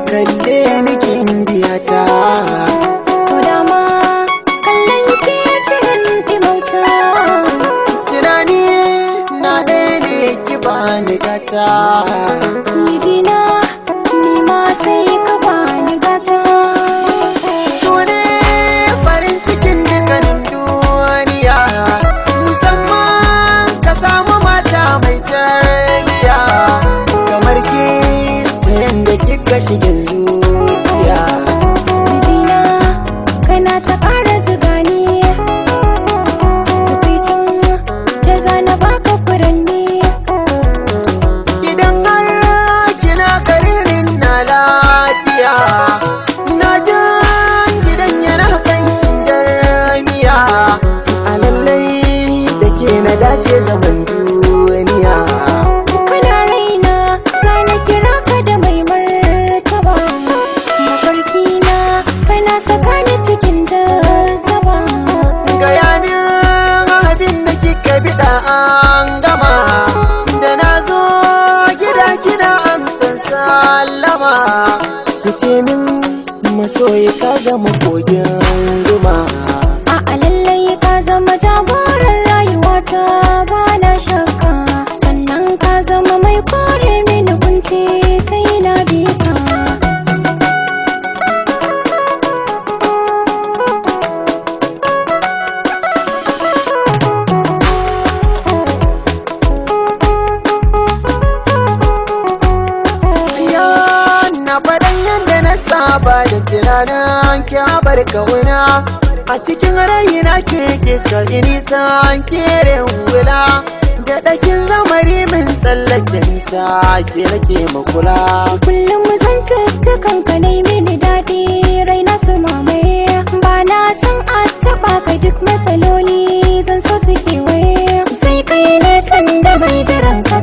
Kalle ni kin biya ta. To dama kallon ke cirin ɗimauta. Tunani na ɗaya ne, ki bani gata. Mijina, ni ma sai ka bani gata. So ne farin cikin dukkanin duniya, musamman ka samu mata mai tarbiya kamar ke, ta yanda kika shigin zuciya. Mijina, kana ta ƙara zuga ni. Tukwicin da zana baka furanni. Idan har kina karirin na lafiya, na jan gidan yana kanshin jarmiya. A lallai da ke na dace zaman duniya. Kana raina, zana kira ka da mai martaba. Mafarki na kana saka ni cikin jazaba. Gaya min abin da kika biɗa an gama, da na zo gida kina amsan sallama. Ki ce min masoyi, ka zama kogin zuma. A'a, lallai ka zama jagoran rayuwata, ba na shakka. Sannan ka zama mai kore mini kunci, sai na bi ka. Ya na faɗan yadda na saba da tunanin ki bar kauna a cikin raina, ke kika nisan kere wula da ɗakin zamari min tsallake nisa, ke nake makula. Kullum zantuttukan ka nai mini daɗi, raina su mamaye. Ba na san a taɓa ka, duk matsaloli zan so su kewaye. Sai kai ne sanda mai jiran ka.